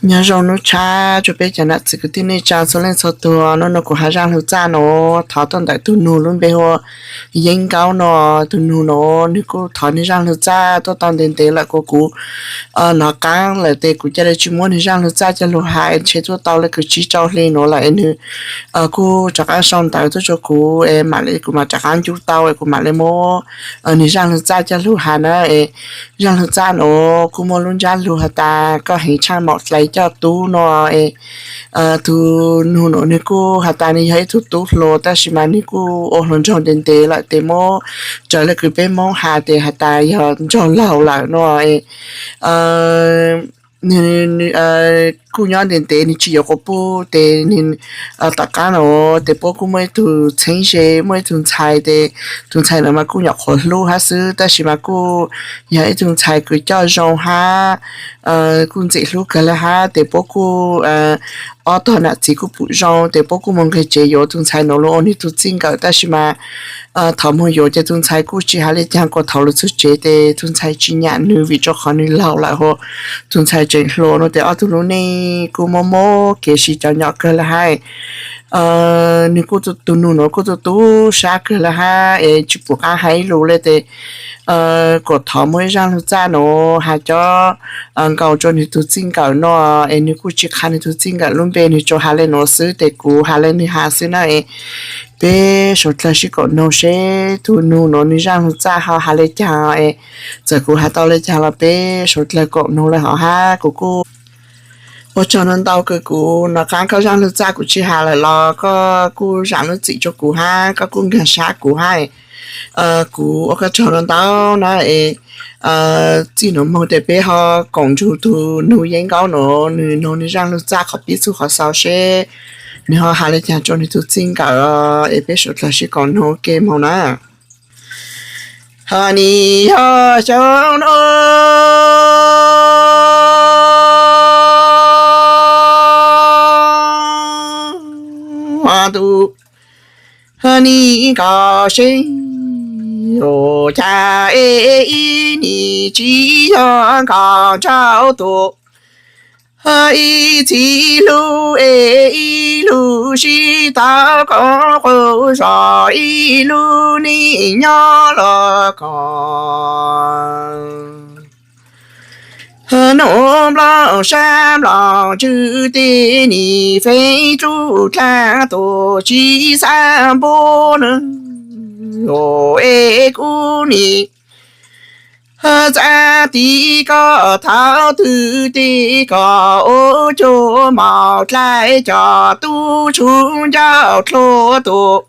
Nyob zoo hnub tshav tsuas peb cov nam txiv kwv tij neej tsa txhua leej txhua tus. Hnub no kuv hais zaj hlug txaj no thov tuaj ntawm tus nug lub npe hu ua Yeeb Nkaub no. Tus nug no nws kuj thov nws zaj hlug txaj tuaj tau ntev ntev lawm, kuv kuv hnov qab lawm tes kuv cia li tsis muab nws zaj hlug txaj coj lug hais, ntshe tuaj tau le kwv tsib rau hli no lawm es nws kuj rov qab sau ntawv tuaj rau kuv es mam li kuv mam rov qab ncu tau es kuv mam li muab nws zaj hlug txaj coj lug hais na. Es zaj hlug txaj no kuj muaj lub ntsab lug has tas koj heev tshaj maum dlais coj tub no es tus nug no nws kuj has tas nws yog ib tug tub hluas tab sis mas nws kuj ua hluas nraug ntev ntev lawm tes muab raws le kwv peb Moob has tes has tas yog nraug laug lawm no es kuj nyob ntev ntev nws tsis yuav quas puj tes nws tom qab no tes puab kuj muaj ib tug txheeb ze, muaj ib tug ntxhais tes tus ntxhais no mas kuj nyuam qhuav hlub hab xwb tab sis mas kuj yog ib tug ntxhais kws coj zoo hab kuj ntxim hlub kawg le hab tes puab kuj ob tog nam txiv kuj pum zoo tes puab kuj moog nqeg tsev yuav tus ntxhais no lug ua nwg tug txij nkawm tab sis mas thaum moog yuav ces tus ntxhais kuj tsis has le caag kuas thaum lug txug tsev tes tus ntxhais tsis nyam nws vim rau qhov nws laug lawm hos tus ntxhais tseem hluas no tes ob tug lub neej kuj mob mob kev sib cov nyom kawg le hab. Nws kuj tu nug no kuj tu tu sab kawg le hab es tsis pum qab hais ib lus le tes kuas thov muab ib zaj hlug txaj no has cov nkaus rua nwg tug txij nkawm no es nws kuj tsis qha nwg tug txij nkawm lub npe, nws tsuas has le no xwb tes kuv has le nwg has xwb na es peb suav dlawg sib koom noog seb tus nug no nwg zaj hlug txaj ho has le caag es txawm kuv has tau le caag los peb suav dlawg koom noog le hov hab kuv kuj ua tsaug ntau ntau kws kuv nov qab koj zaj hlug txaj kuv tsis has lawm los koj kuj zaam lub txim rua kuv hab koj kuj nkaag sab kuv hab. Kuv ua koj tsaug ntau ntau na es txij nuav moog tes peb ho koom nrug tug nug Yeeb Nkaub no, nwg noog nwg zaj hlug txaj qhov pib txug qhov xaus seb nwg ho has le caag rua nwg tug txij nkawm es peb suav dlawg sib koom noog ke moog na. Hos nws yog xyoo no ntuj nws nkaus seb ua cas es ib nws tsis yog nkaus nrau tus ib txhij lug es ib lug sib tau koom quas zog ib lub neej nyob los kos nub nplooj sab nplooj tswv teb nws feeb tub dlaag tus tsis xav npuab nws es kuv nim txav tiv koj thaum twg tes koj ua cuag maum dlaim cov tub tshum ncauj dlua tus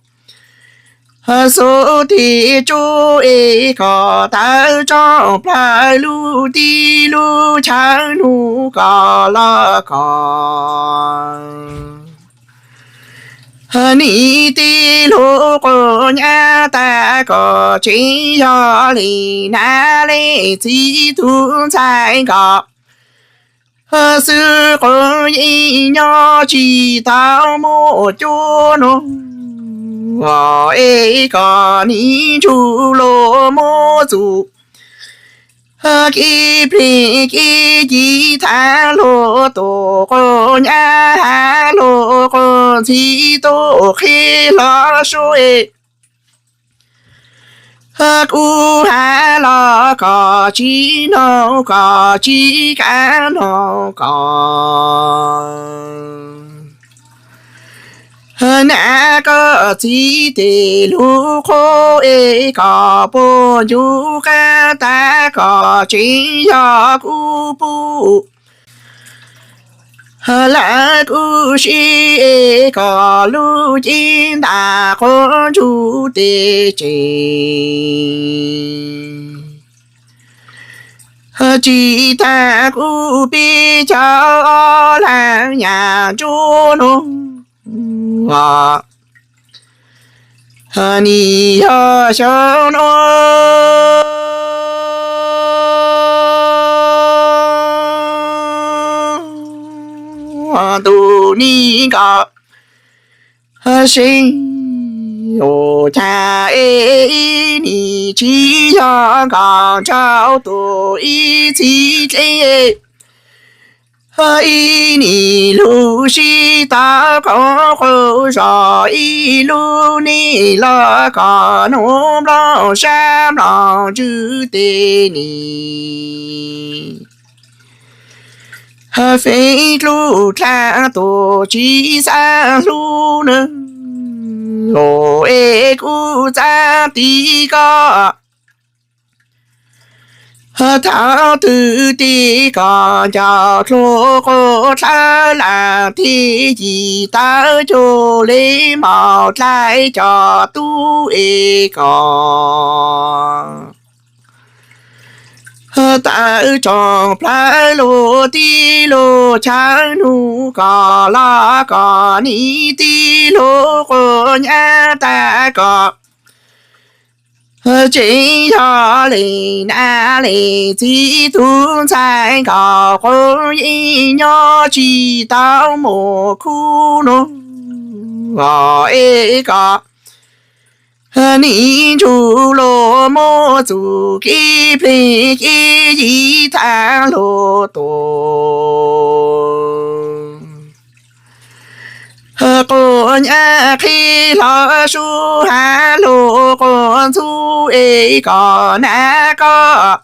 xub tig tsuj es koj tawv tsoom plawg lub tib lub chaw nug koj los koj nim tij lug quas nyab tas koj tseem yog li nav leej txiv tug ntxhais nkaus xwb quas yeej nyob tsis tau muaj cuab nub es koj nim ntsug lug muab txug kev plig kev ci thav lug tus quas nyab has lug quas ntxhib tus qhib hlo sua kuv has los koj tsis noog koj tsis kav noog koj nav koj txiv tej lub qhua es koj puag ncu qab tas koj tseem yog kuv puj lawv kuv sib es koj lub cev ntam quas ntsug tej tsev tsis tas kuv peb caug ob leeg nyam nruab nuav nim yog xyoo nuav ntuj nim nkaus seb ua cas es nim tsis yog nkaus nraug tus ib txhis dleb Ib nim lug sib tau qhov qhov zog, ib lub nim los kom nub nplooj sab mloog ntsws tes nim. Feeb dlub dlaab tus tsis xaav hlub nawb, es kuv txav tiv koj. Thaum twg tig koj ncaus dlua quas dlawb laag, tig yim tawv cuag le maum dlaim cov tub es koj. Tawv tsoom plawg lug tig lug chaw nug koj los koj nim tig lug quas nyab tag koj. Tseeb yog leej nam leej txiv tug ntxhais nkaus quas yeej nyob tsis tau mus khub nub, es koj nim ntsug lug muab txuj kev pleg kev yig thaab lug tua. Quas nyab qhib hlo sub has lug quas ntxhub es koj nam koj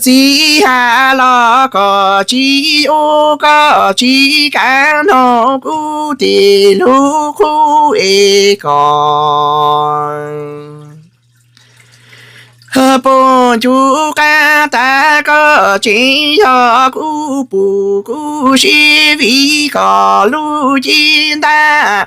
txiv has los koj tsis yuav koj tsis kav noog kuv tig lug qhub es koj. Puag ncu qaab tag koj tseem yog kuv pum kuv siv vim koj lub cev ntaj.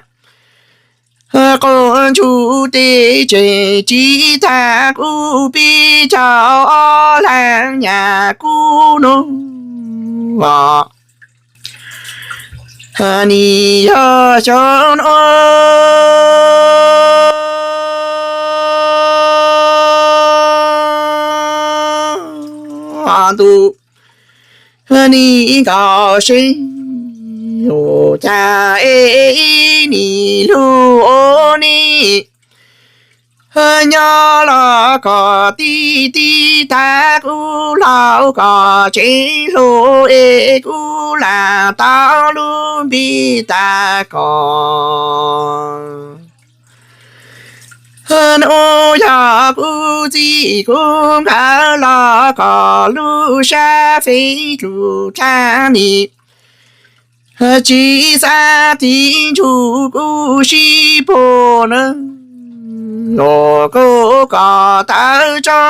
Quas ntsug tes tseem tsis tag kuv peb caug ob leeg nyam kuv nub, nim yog xyoo nuav ntuj nim nkaus seeb, ua cas es ib nim lug ua nim nyob los koj tig tig tag kuv laug koj tseem hlub es kuv lam tau lub npe tag koj. Nuav yog kuv txij kuv nkawm los koj lub sab feeb dlub dlaab nim tsis xav tig ntsug kuv sib puag nub, ua kuv koj tawv tso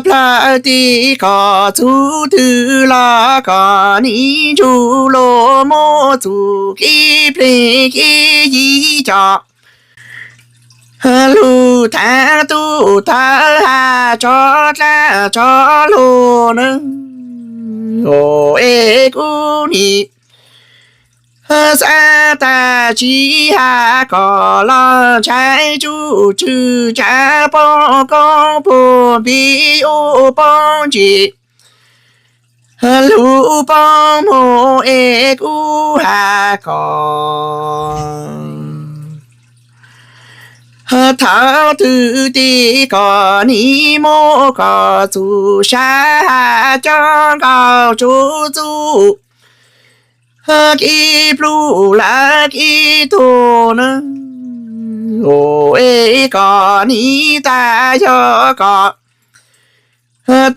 plawg tes koj txug twg los koj nim ntsug lug muab txuj kev pleg kev yig coj lug thaab tub thawv has tso dlaab tso lug nub, es kuv nim xaav tag tsis has koj los ntshai tsuj tswg tsav poob koob puag npe ua poob ntsis lug poob moog es kuv has koj. Thaum twg tes koj nim muab koj txuj sab has coj nkaus tsuj txuj kev pluj lawm kev tuag nub, es koj nim tag yog koj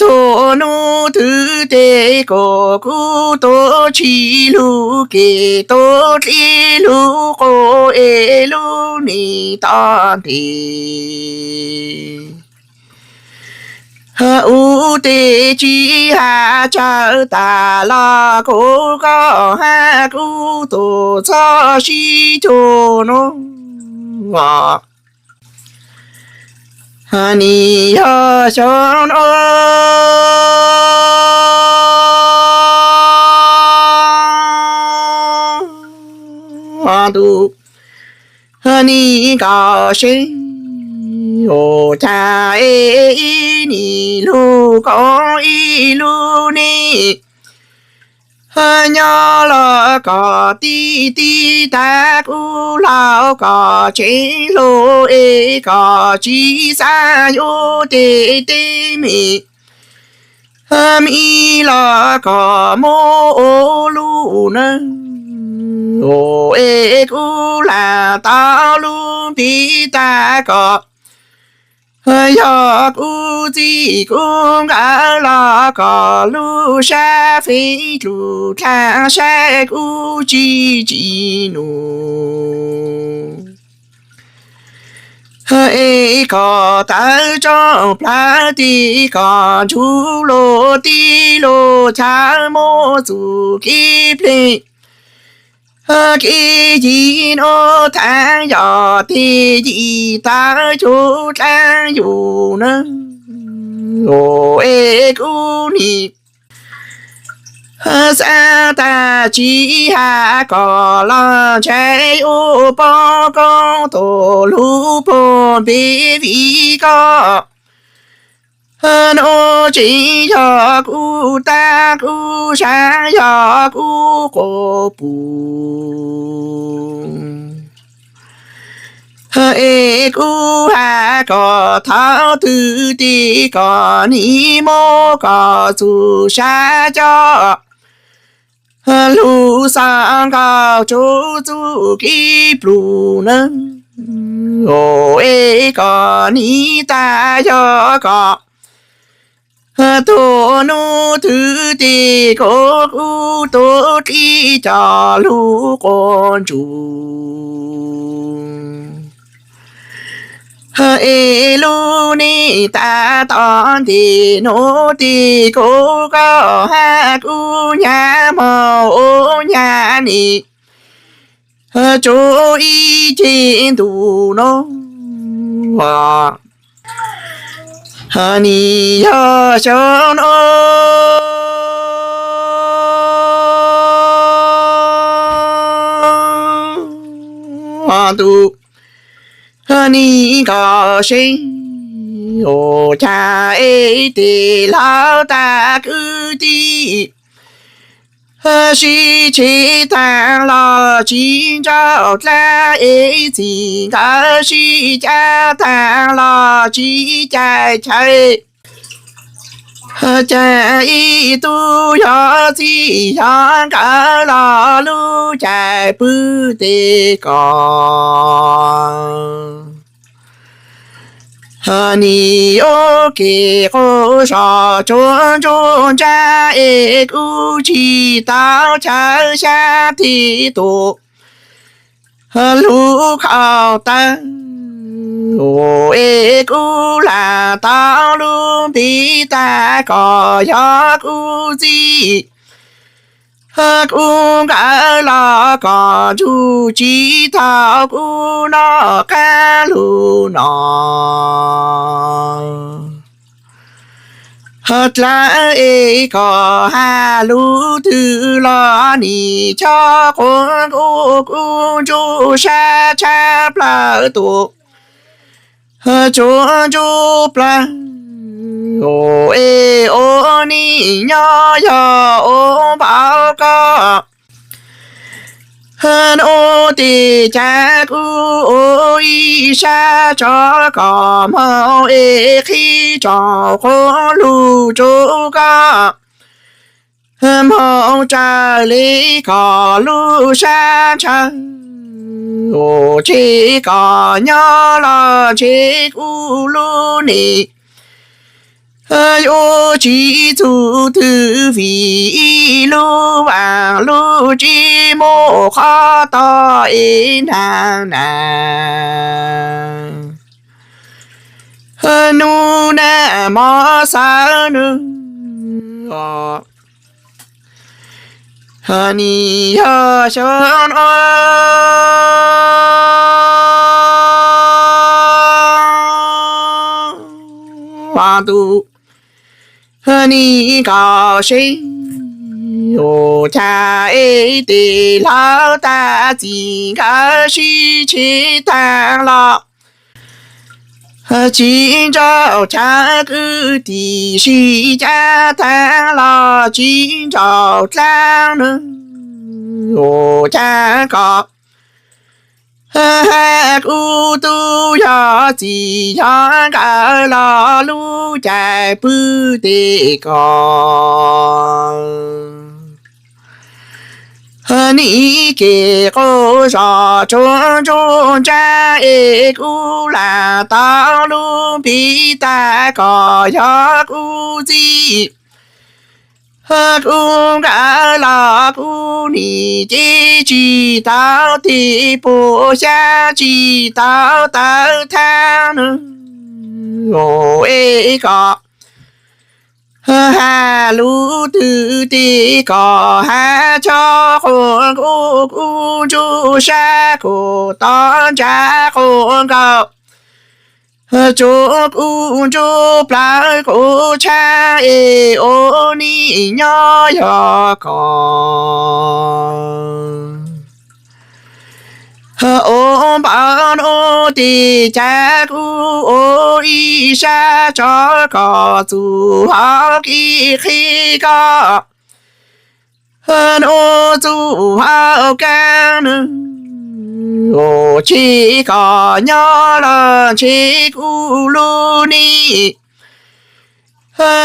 tuag nub twg tes kuv kuv tuag tshib lug kev tuag dlib lug quas es lub nim toj ntev. Ua tes tsis has tsawg tag los kuv koj has kuv tus txoj sib cuag nub, nim yog xyoo nuav ntuj nim nkaus seeb, ua cas es ib nim lug koob ib lub nim nyob los koj tig tig tag kuv laug koj tseem hlub es koj tsis xav yuav tes teb me Mib los kom muab ua lug na, es kuv lam tau lub npe tas kom, yog kuv txij kuv nkawm los kom lub sab fej lug dlaab saib kuv tsis tsim num. Es kom tawv rooj plawv tes kom ntsug lug tib lug chaw muab txug kev pleg, kev yig nuav thaam yog tes yim tawv cuag dlaab yug na, es kuv nim xaav tag tsis has kom los ntshai ua poob koob tug lug puag npe vim koj. Nuav tseem yog kuv taab kuv saab yog kuv quas pum. Es kuv has kom thaum twg tes kom nim muab kom txug sab coj lug xaav nkaus rua txuj kev plug na, es kom nim tag yog kom tuag nub twg tes kuv kuv tuav dlib coj lug quas ntsug. Es lub neej tag tom ntej nuav tes kuv koj hab kuv nyab moog ua nyab nim tsuav ib ce ntu nuav, nim yog xyoo nuav ntuj nim nkaus seeb, ua cas es tes laug tag kwv tij sib tshev taag los tsis nrauj dlaab, es txij nkawm sib cab taag los tsis caij chaw. Caag ib tug yog txij yog nkawm los lub caij pw tes kom nim yuav kev quas zog tsuag ntsuag ntsab, es kuv tsis tau chaw xyab tes tus lug khauj tawb, es kuv lam tau lub npe tag kom yog kuv txij kuv nkawm los kom ntsug tsis tau kuv noj qaab lug no. Dlaab es kom has lug twg los nim chob quas nkuj kuv ntsuj sab tshab plawg tus tsuag ntsuag plawg, es ua neej nyob yog ua npaum koj. Nuav tes caag kuv ua ib sab tso kom moog es qhib tsoom quas lug rua koj, moog raws le kom lub sab ntshaw, ua ntshe kom nyob los ntshe kuv lub neej yuav tsis txug twg vim ib lub vaam lub tsi muaj qhov tog es naag naag. Nub nag mov xawv nub, nim yog xyoo nuav ntuj nim nkaus seeb, ua cas es tes laug tag txij nkawm sib tshev taag los tsis nrauj chaw kwv tij sib cab taag los tsis nrauj dlaab nub, ua cas kom Hab kuv tub yog txiv yog nkawd los lub caij pw tes ko. Nim kev quaj zom tsuag ntsuag ntsaj es kuv lam tau lub npib tag kom yog kuv txiv. Kuv nkawd los kuv nim ces tsis tau tes puas xyab tsis tau tawv thab nws es kom hab lub twg tes kom hab chob quas nkuj kuj ntsuj sab kuj toj ntsa quas nkaus, tsuas kuj ntsuj plawv quas tshab es ua nim nyob yog kom ua npaum nuav tes cas kuv ua ib sab tso kom txuj hauv kev qhib koj nuav txuj hauv kaab nws, ces kom nyob los ntshe kuv lub neej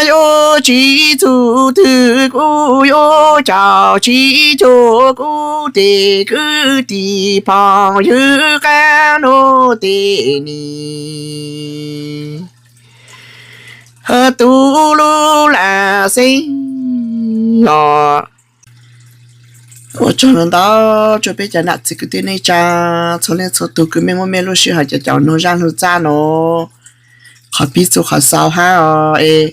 yuav tsis txug twg, kuv yuav caum tsis cuag kuv tes kwv tij phooj ywg qaab nuav tes nim tub lub lam xeeb os. Ua tsaug ntau ntau rua peb cov nam txiv kwv tij neej tsaa txhua leej txhua tug kws mej muab mej lub sij hawm caum caum nug zaaj lug txaj nuav. Qhov pib txug qhov xaus hab os es,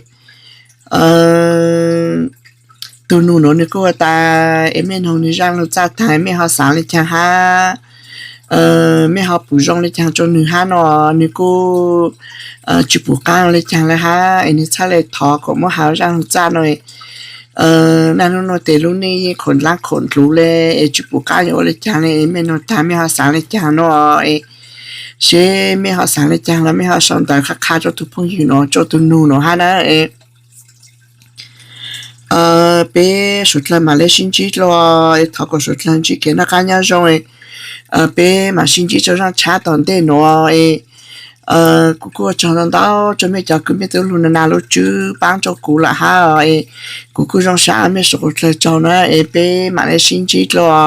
tug nug nuav nwg kuj ua tas es mej nug nwg zaaj lug txaj taag mej ho xaav le caag hab, mej ho pum zoo le caag rua nwg hab no, nwg kuj tsis pum qaab le caag le hab es nwg txhaj le thov kuas muab has zaaj lug txaj no. Naj nub nuav tes lub neej yeej khaum dlaab khaum dluv le es tsis pum qaab yuav ua le caag le es mej nug taag mej ho xaav le caag no es, seb mej ho xaav le caag los mej ho sau ntawv qha qha rua tug phooj ywg nuav, rua tug nug nuav hab na. Peb suav dlawg mam le sib ntsib dlua es thov kom suav dlawg ntsib kev noj qaab nyob zoo. Peb mam sib ntsib rua zaaj tshab tom ntej nuav es, kuv kuj ua tsaug ntau ntau rua mej cov kws mej tub lug na lub tswb paab rua kuv lawm hab es, kuv kuj zoo sab mej suav dlawg tsaug na es peb mam le sib ntsib dlua.